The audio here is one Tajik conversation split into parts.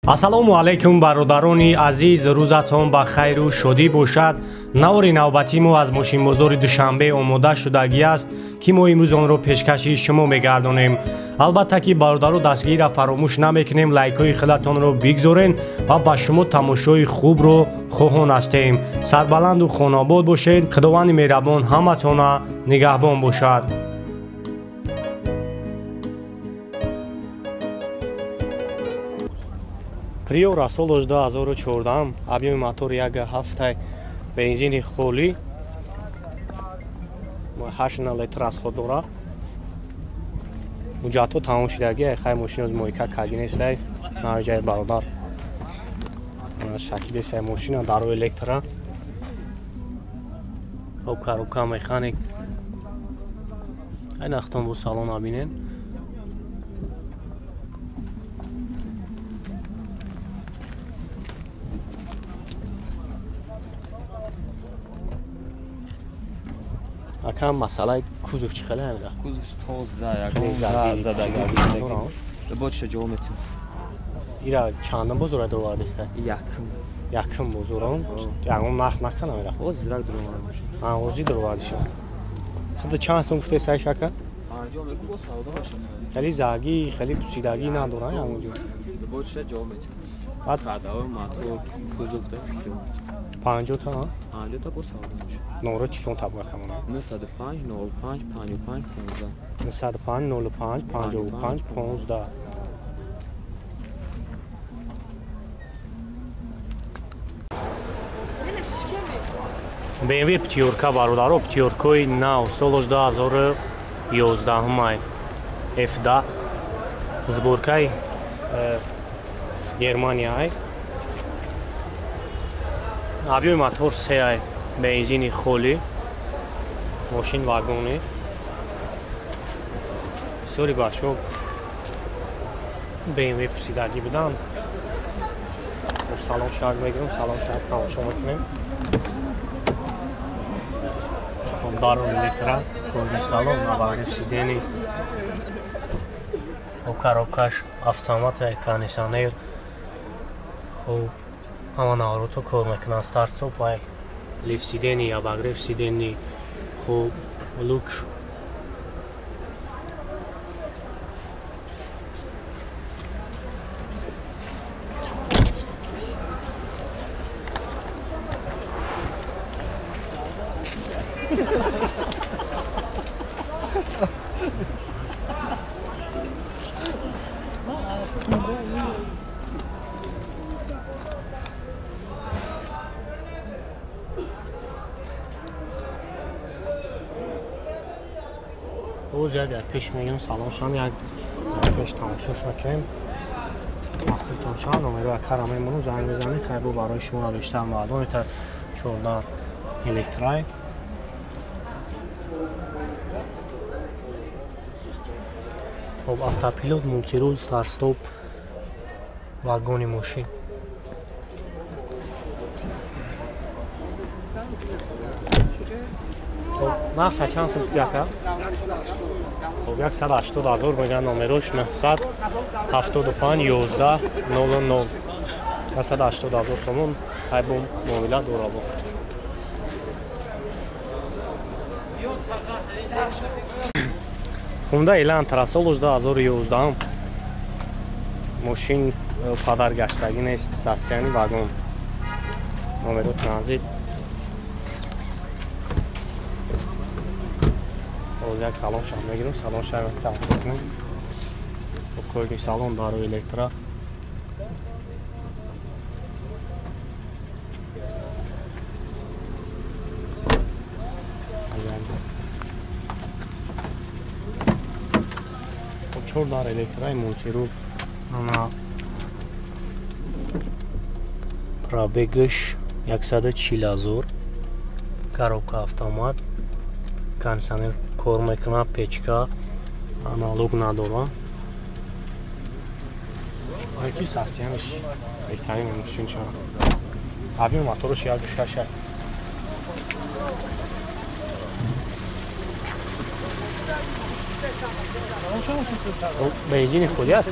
Ассалому алайкум бародарони азиз, рӯзатон ба хайру шодӣ бошад. Навори навбатии мо аз мошинбозори Душанбе омода шудагӣ аст, ки мо имрӯз онро пешкаши шумо мегардонем. Албатта ки бародаро дастгирира фаромӯш намекунем, лайкҳои худатонро бигзорен ва ба шумо тамошои хубро хоҳон ҳастем. Сарбаланду хонобод бошед, Худованди меҳрабон ҳаматона нигаҳбон бошад. Приора соли 2014, объёми мотор 1.7, бензини холӣ, 8 литр расход дорад. Ҳуҷҷатҳо тамом шудагӣ, хай мошиноз мойка кагинесай, навҷай бародар. Шакидесай мошина, даро электра. Рука механик. Ай нахтон бо салон абинен. Акам масалаи кузов чӣ хеле ҳамда? Кузов тоза, ягон задагӣ. Бочша ҷавоб метиҳам. Ира чандум бозора дуровардеста? Якум. Якум бозорон? Ягон нарх наканам ира? Ҳозир зирак дуровардам. А, ҳозир дуровардиша. Худа чанд сум гуфтеста шака? 50 мегӯ бо савдо бошад. Хеле загӣ, хеле пусидагӣ надорад ягон ҷо. Бочша ҷавоб метиҳам. Баъд ходовой мотор, кузов да 50 та, 50 та бо савдо бошад. Номро телефон табга камона. 905 05 55 15. 905 05 55 15. BMW Пятёрка бародаро, Пятёркои нав, соли 2011 май. F10 сборкаи Германияй. Объёми мотор 3, бензини холӣ, мошин вагони. Бисёри бачаҳо BMW пурсидагӣ буданд. Хоб салон шак мегирем, салон шак тамошо мекунем. Дарун электра, кожаный салон, обогрев сидений, коробкаш автомат, кондиционер. Хоб ҳама наворото кор мекунанд, старт-стоп, лифт сидений, обогрев сидений, хуб люк. Боз як дар пеш мегирем, салоншам як дар пеш тамошош мекунем. Мақбултон шавад, номеро акара мемонам, занг мезанем, хайр бо барои шуморо бештар маълум это 14 электрай. Хоб автопилот, мультирул, старт-стоп, вагони мошин. Нархша чанд сум гуфти ака? Хоб 180 000 мегӯянд, номерош 975 11 00. 180 000 сомон ай бо муомила дора бо. Хунда Элантра соли 2011, мошин падаргаштагӣ нест, састияни вагон. Номеро транзит. Як салон шам мегирем, салон шам тамошо кунем. Кожаный салон, дару электра. Чор дар электраи мультирул. Ана пробегаш 140 000. Коробка автомат, кондиционер кор мекунад, печка аналог надора. Ки састиянаш беҳтарин мошин чара. Объёми мотораш 1.6. Бензини холӣ аст,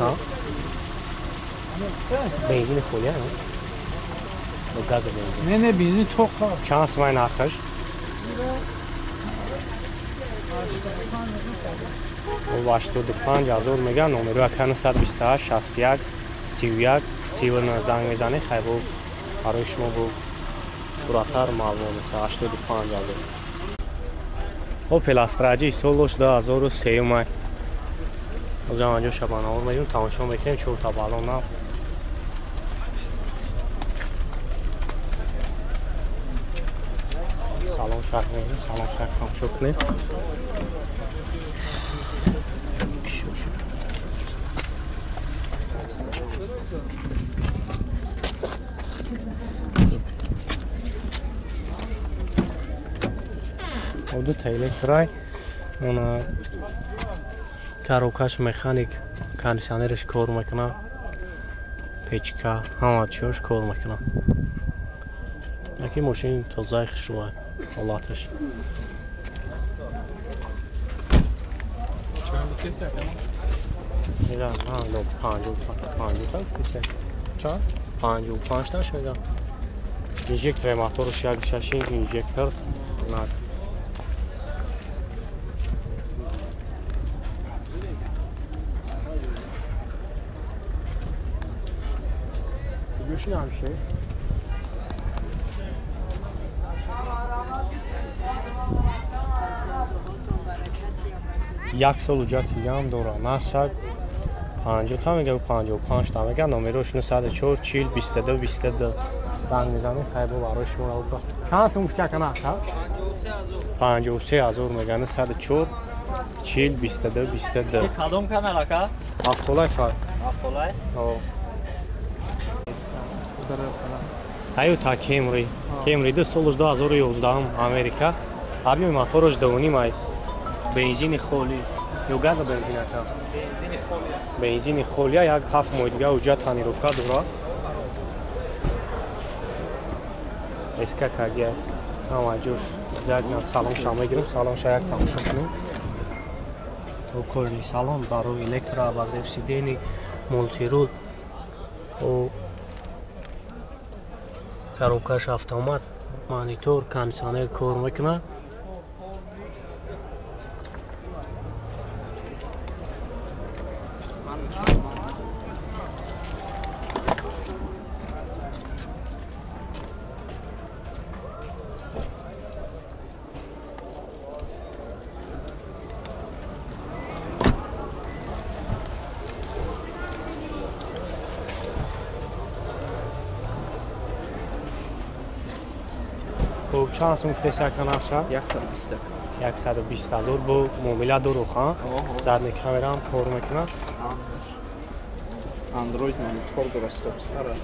Бензини холия? Газа бензин. Не, не, бензин тоқа. Чанд сумай нархаш? 85 ҳазор мегӯяд. Номеро 928 61 31 39 занг мезанед, хайбо барои шумо бо пурратар маълумот мешавад. 85 ҳазор. Опел Астра G солаш 2003 май. Ҳозир анҷо шабанавор медиҳем, тамошо мекунем, чорта балон нав. Салон шак мегирем, салон шак тамошо кунем. Дута электрай, она коробкаш механик, кондиционераш кор мекунад, печка, ҳама чиёш кор мекунад. Яки мошин тозаи хушрӯай ҳолаташ. Мегам, 55 та гуфтисе. Чанд? 55 таш мегам. Инжектор моторш як шаши инжектор на. Ҳамше як сол ҳуҷҷати дигаам дорад. Нархшак 50 та мега, 55 та мега. Номерош 904 40 22 22 занг мезанед, хайбо барои шумо равта. Чанд сум гуфти ака нарха? 53 ҳазор мега. 904 40 22 22. Кадом канал ака? Автолайф. Автолайф? О. Toyota Camry. Camry ду солаш 2011 Америка. Объёми мотораш 2.5 ай. Бензини холӣ. Ё газа бензин ака? Бензини холӣ. Бензини холӣ як 7 моҳ дига ҳуҷҷат тонировка дорад. СК кагия. Ҳама ҷош як салон ша мегирем, салон ша як тамошо кунем. Кожаный салон, дару электро, обогрев сидений, мультирул. Коробкаш автомат, монитор, кондиционер кор мекунад. Чанд сум гуфтеси ака нарша? 120. 120 ҳазор бо муомила дору, ха? Задний камераам кор мекунад. Android монитор дорад, стоп-старт.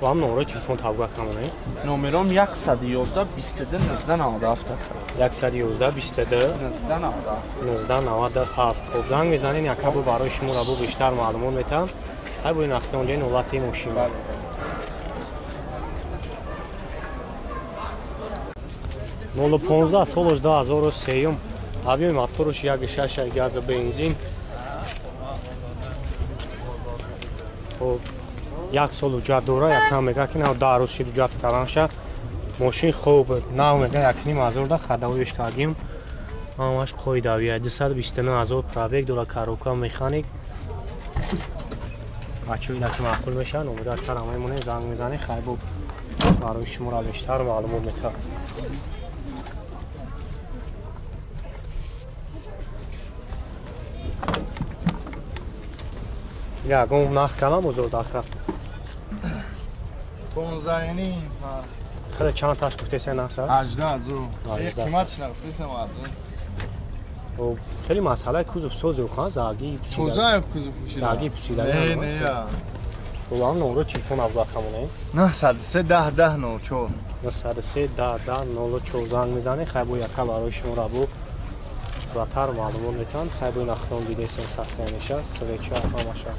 Ва ҳам номерои телефон табга камонем. Номером 111 22 19 97. 111 22 19 97. 1997. Хоб, занг мезанед, яка бо барои шумо рабо бештар маълумот метаҳам. Ҳай бо ин ахтонҷаи ҳолати мошин. Нолу 15 солаш 2003 объёми мотораш 1.6 газа бензин. Хоб, як сол ҳуҷҷат дора, якам мега ки нав 10 рӯз шид ҳуҷҷат карданша. Мошин хуб нав мега 1.5 ҳазор да хадавоиш кардем. Ҳамаш қоидавия 229 ҳазор пробег дора, коробка механик. Бачаҳо ина ки маъқул мешаванд, номера кара мемонем, занг мезанем, хайбо барои шуморо бештар маълумот метаҳам. Ягон нарх калам бозор дахра? 15 ним. Хеле чанд таш гуфтеса нарха? 18 ҳазор. Қиматш нагуфтесам. Хеле масъалаи кузов созу ха, заги пусида. Кузов пусида. Заги пусида. Не, не я. Вам номро телефон абза камоне? 903 10 10 04. 903 10 10 04 занг мезанед, хайбо яка барои шумо рабо пурратар маълумот метаҳанд. Хайбо нахтон дидесен сахтиянеша, свеча ҳамаша.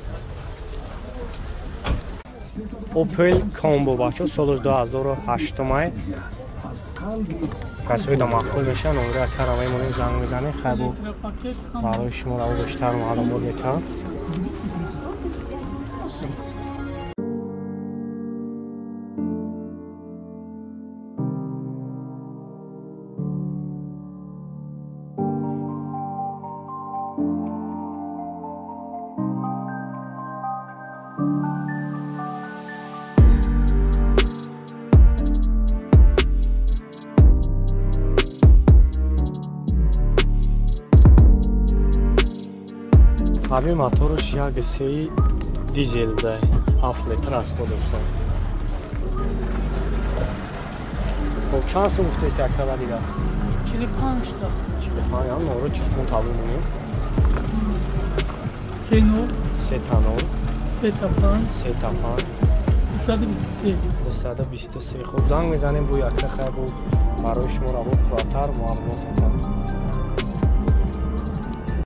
Opel Combo бачо солаш 2008 май. Касои да маъқул мешаванд, номро яка мемонем, занг мезанем, хайбо барои шумо рабо бештар маълумот метаҳанд. Ҳамин моторш 1.3 дизел буда, 7 литр расход дошта. Хоб, чанд сум гуфтеси акаба дигар? 45 та. 45, я нору телефон табу монем. 3 0 3 0 3 5 3 5 223. 223. Хуб, занг мезанем бо яка, хай, бо барои шумо равон пурратар маълумот метавонем.